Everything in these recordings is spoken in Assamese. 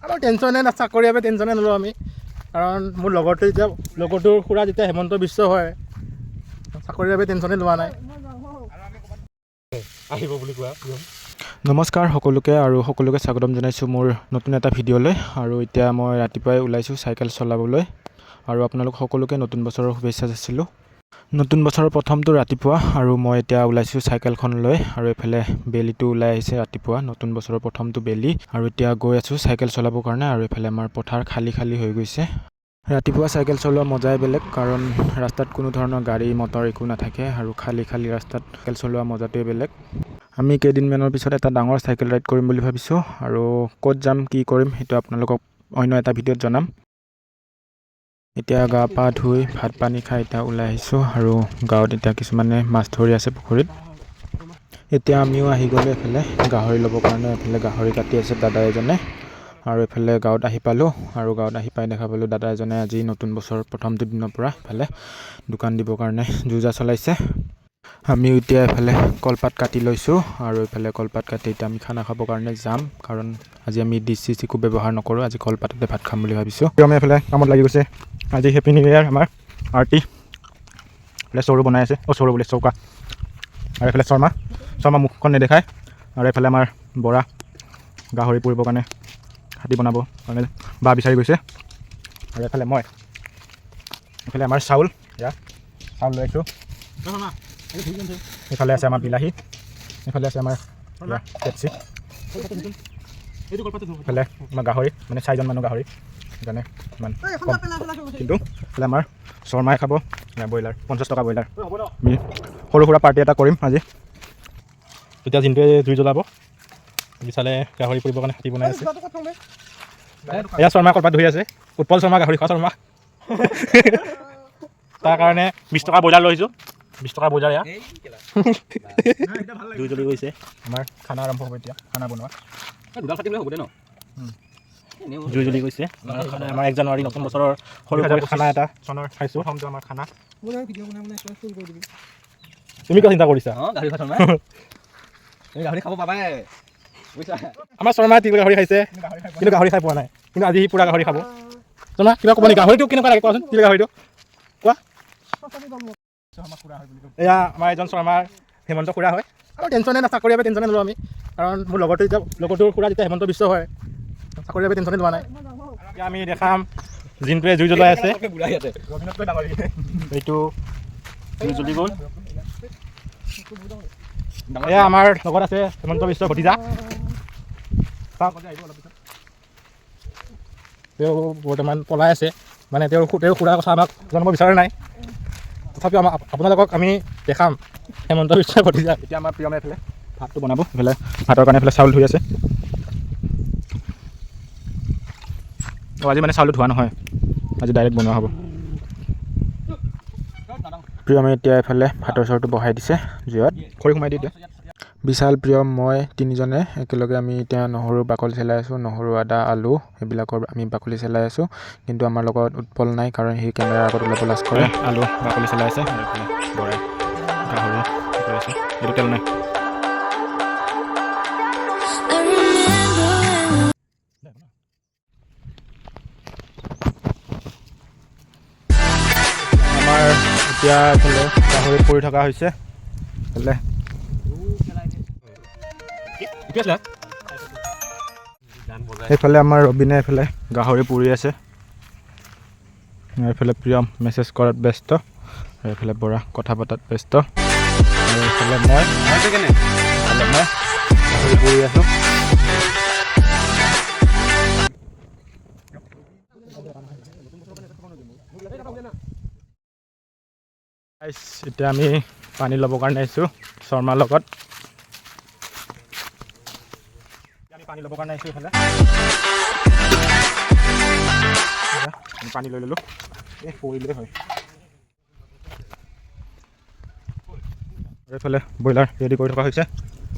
আমাৰ টেনশ্যনে না, চাকৰি বাবে টেনশ্যনে নলওঁ আমি। কাৰণ মোৰ লগৰটো এতিয়া, লগৰটোৰ খুৰা যেতিয়া হেমন্ত বিশ্ব হয়, চাকৰিৰ বাবে টেনশ্যনে লোৱা নাই। আহিব বুলি কোৱা। নমস্কাৰ সকলোকে আৰু সকলোকে স্বাগতম জনাইছোঁ মোৰ নতুন এটা ভিডিঅ'লৈ। আৰু এতিয়া মই ৰাতিপুৱাই ওলাইছোঁ চাইকেল চলাবলৈ আৰু আপোনালোক সকলোকে নতুন বছৰৰ শুভেচ্ছা যাচিলোঁ। নতুন বছৰৰ প্ৰথমটো ৰাতিপুৱা আৰু মই এতিয়া ওলাইছোঁ চাইকেলখন লৈ। আৰু এইফালে বেলিটো ওলাই আহিছে ৰাতিপুৱা, নতুন বছৰৰ প্ৰথমটো বেলি। আৰু এতিয়া গৈ আছোঁ চাইকেল চলাবৰ কাৰণে। আৰু এইফালে আমাৰ পথাৰ খালী খালী হৈ গৈছে। ৰাতিপুৱা চাইকেল চলোৱা মজাই বেলেগ, কাৰণ ৰাস্তাত কোনো ধৰণৰ গাড়ী মটৰ একো নাথাকে আৰু খালী খালী ৰাস্তাত চাইকেল চলোৱা মজাটোৱে বেলেগ। আমি কেইদিনমানৰ পিছত এটা ডাঙৰ চাইকেল ৰাইড কৰিম বুলি ভাবিছোঁ আৰু ক'ত যাম, কি কৰিম, সেইটো আপোনালোকক অন্য এটা ভিডিঅ'ত জনাম। এতিয়া গা পা ধুই, ভাত পানী খাই এতিয়া ওলাই আহিছোঁ আৰু গাঁৱত এতিয়া কিছুমানে মাছ ধৰি আছে পুখুৰীত। এতিয়া আমিও আহি গ'লোঁ এইফালে গাহৰি ল'বৰ কাৰণে। এইফালে গাহৰি কাটি আছে দাদা এজনে। আৰু এইফালে গাঁৱত আহি পালোঁ আৰু গাঁৱত আহি পাই দেখা পালোঁ, দাদা এজনে আজি নতুন বছৰ প্ৰথমটো দিনৰ পৰা এইফালে দোকান দিবৰ কাৰণে যো-জা চলাইছে। আমিও এতিয়া এইফালে কলপাত কাটি লৈছোঁ আৰু এইফালে কলপাত কাটি এতিয়া আমি খানা খাবৰ কাৰণে যাম, কাৰণ আজি আমি ডিছ চিছ একো ব্যৱহাৰ নকৰোঁ। আজি কলপাততে ভাত খাম বুলি ভাবিছোঁ। আমি এইফালে কামত লাগি গৈছে। আজি হেপী নিউ ইয়াৰ, আমাৰ আৰতি। এইফালে চৰু বনাই আছে, অ' চৰু বোলে, চৌকা। আৰু এইফালে শৰ্মা, শৰ্মা মুখখন নেদেখায়। আৰু এইফালে আমাৰ বৰা গাহৰি পুৰিবৰ কাৰণে হাতী বনাব কাৰণে বাঁহ বিচাৰি গৈছে। আৰু এইফালে মই, এইফালে আমাৰ চাউল, এয়া চাউল লৈ আহিছোঁ। এইফালে আছে আমাৰ বিলাহী, এইফালে আছে আমাৰ এয়া পেপচি, এইফালে আমাৰ গাহৰি, মানে চাৰিজন মানুহ গাহৰি, সেইকাৰণে ইমান কম। কিন্তু এইফালে আমাৰ শৰ্মাই খাব এয়া ব্ৰইলাৰ, 50 টকা ব্ৰইলাৰ। আমি সৰু সুৰা পাৰ্টি এটা কৰিম আজি। এতিয়া জিন্টুৱে জুই জ্বলাব। বিশালে গাহৰি পুৰিবৰ কাৰণে হাতী বনাই আছে। এয়া শৰ্মা কলপাত ধুই আছে। উৎপল শৰ্মা, গাহৰি খোৱা শৰ্মা। তাৰ কাৰণে 20 টকা ব্ৰইলাৰ লৈ আহিছোঁ, 20 টকা ব্ৰইলাৰ। এয়া জুই জ্বলি গৈছে। আমাৰ খানা আৰম্ভ হ'ব এতিয়া, খানা বনোৱা। দুডাল কাটিবলৈ হ'ব দে ন। জুই জ্বলি গৈছে। আমাৰ খানা, আমাৰ 1 জানুৱাৰী নতুন বছৰৰ সৰু সুৰা খানা এটা চনৰ খাইছোঁ। প্ৰথমটো আমাৰ খানা। তুমি কিয় চিন্তা কৰিছা? অঁ, গাহৰি খোৱা শৰ্মা, তুমি গাহৰি খাব পাবাই, বুজিছা? আমাৰ শৰ্মাই তিল গাহৰি খাইছে, কিন্তু গাহৰি খাই পোৱা নাই। কিন্তু আজি সি পূৰা গাহৰি খাব। শৰ্মা, কিবা ক'ব নেকি? গাহৰিটো কেনেকুৱা লাগে কোৱাচোন, তিল গাহৰিটো কোৱা। এয়া আমাৰ এজন শৰ্মাৰ হেমন্ত খুৰা হয়। আৰু টেনশ্যনে না, চাকৰি বাবে টেনশ্যনে নলওঁ আমি। কাৰণ মোৰ লগৰটো এতিয়া, লগৰটোৰ খুৰা যেতিয়া হেমন্ত বিশ্ব হয়, চাকৰিৰ বাবে টেনশ্যনে লোৱা নাই। এতিয়া আমি দেখাম, জিন্টুৱে জুই জ্বলাই আছে। বুঢ়া ইয়াতে। ৰবীনতকৈ ডাঙৰ। এইটো জুই জ্বলি গ'ল। এয়া আমাৰ লগত আছে হেমন্ত বিশ্ব ভতিজা। চাওক, তেওঁ বৰ্তমান পলাই আছে, মানে তেওঁৰ খুৰাৰ কথা আমাক জনাব বিচৰা নাই। তথাপিও আমাক, আপোনালোকক আমি দেখাম হেমন্ত বিশ্ব ভতিজা। এতিয়া আমাৰ প্ৰিয়মে এইফালে ভাতটো বনাব। এইফালে ভাতৰ কাৰণে এইফালে চাউল ধুই আছে। অঁ, আজি মানে চাউলটো ধোৱা নহয়, আজি ডাইৰেক্ট বনোৱা হ'ব। প্ৰিয়মে এতিয়া এইফালে ভাতৰ চৰুটো বহাই দিছে জুইত। খৰি সোমাই দি এতিয়া। বিশাল, প্ৰিয়ম, মই তিনিজনে একেলগে আমি এতিয়া নহৰু বাকলি চেলাই আছোঁ। নহৰু, আদা, আলু সেইবিলাকৰ আমি বাকলি চেলাই আছোঁ। কিন্তু আমাৰ লগত উৎপল নাই, কাৰণ সি কেমেৰাৰ আগত ওলাব লাজ কৰে। আলু বাকলি চেলাই আছে আৰু এইফালে বৰাই গাহৰি কৰি আছে। এইটো তেল নাই। I remember when আমাৰ এতিয়া এইফালে গাহৰি পুৰি থকা হৈছে এইফালে। কি আছিলে? এইফালে আমাৰ ৰবীনে এইফালে গাহৰি পুৰি আছে। আৰু এইফালে প্ৰিয়ম মেছেজ কৰাত ব্যস্ত আৰু এইফালে বৰা কথা পতাত ব্যস্ত আৰু এইফালে মই গাহৰি পুৰি আছোঁ। Guys, এতিয়া আমি পানী ল'বৰ কাৰণে আহিছোঁ শৰ্মাৰ লগত। আমি পানী ল'বৰ কাৰণে আহিছোঁ এইফালে। এয়া, আমি পানী লৈ ল'লোঁ। এই পৰিলেই হয়। আৰু এইফালে ব্ৰইলাৰ ৰেডি কৰি থকা হৈছে।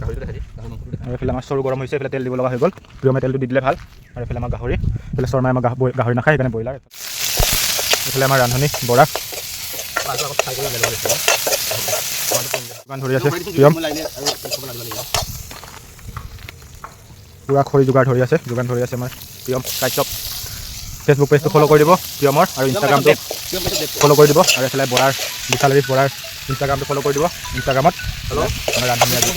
আৰু এইফালে আমাৰ চৰু গৰম হৈছে, এইফালে তেল দিব লগা হৈ গ'ল। প্ৰিয়মে তেলটো দি দিলে ভাল। আৰু এইফালে আমাৰ গাহৰি, এইফালে শৰ্মাই আমাৰ গাহৰি নাখায়, সেইকাৰণে ব্ৰইলাৰ। এইফালে আমাৰ ৰান্ধনি বৰা যোগান ধৰি আছে। প্ৰিয়ম পূৰা খৰি যোগাৰ ধৰি আছে, যোগান ধৰি আছে আমাৰ। প্ৰিয়ম কাশ্যপ। ফেচবুক পেজটো ফ'ল' কৰি দিব প্ৰিয়মৰ আৰু ইনষ্টাগ্ৰামটো ফ'ল' কৰি দিব। আৰু এইফালে বৰাৰ, বিশাল হৰিশ বৰাৰ ইনষ্টাগ্ৰামটো ফ'ল' কৰি দিব ইনষ্টাগ্ৰামত। আমাৰ ৰান্ধনি আজি।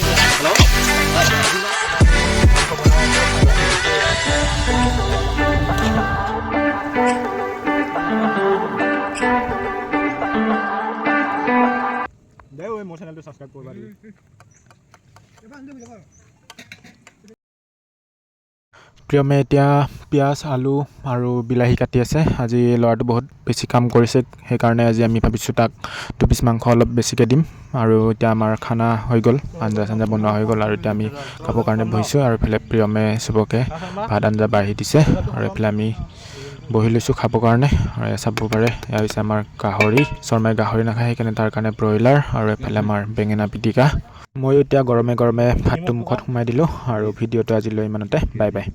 দে ঐ, মোৰ চেনেলটো ছাবস্ক্ৰাইব কৰিবা দিবি। প্ৰিয়মে এতিয়া পিঁয়াজ, আলু আৰু বিলাহী কাটি আছে। আজি ল'ৰাটো বহুত বেছি কাম কৰিছে, সেইকাৰণে আজি আমি ভাবিছোঁ তাক দুপিচ মাংস অলপ বেছিকৈ দিম। আৰু এতিয়া আমাৰ খানা হৈ গ'ল, আঞ্জা চাঞ্জা বনোৱা হৈ গ'ল আৰু এতিয়া আমি খাবৰ কাৰণে বহিছোঁ। আৰু এইফালে প্ৰিয়মে চবকে ভাত আঞ্জা বাঢ়ি দিছে আৰু এইফালে আমি বহি লৈছোঁ খাবৰ কাৰণে। আৰু এয়া চাব পাৰে, এয়া হৈছে আমাৰ গাহৰি। শৰ্মাই গাহৰি নাখায়, সেইকাৰণে তাৰ কাৰণে ব্ৰইলাৰ। আৰু এইফালে আমাৰ বেঙেনা পিটিকা। ময়ো এতিয়া গৰমে গৰমে ভাতটো মুখত সোমাই দিলোঁ আৰু ভিডিঅ'টো আজিলৈ ইমানতে। Bye bye.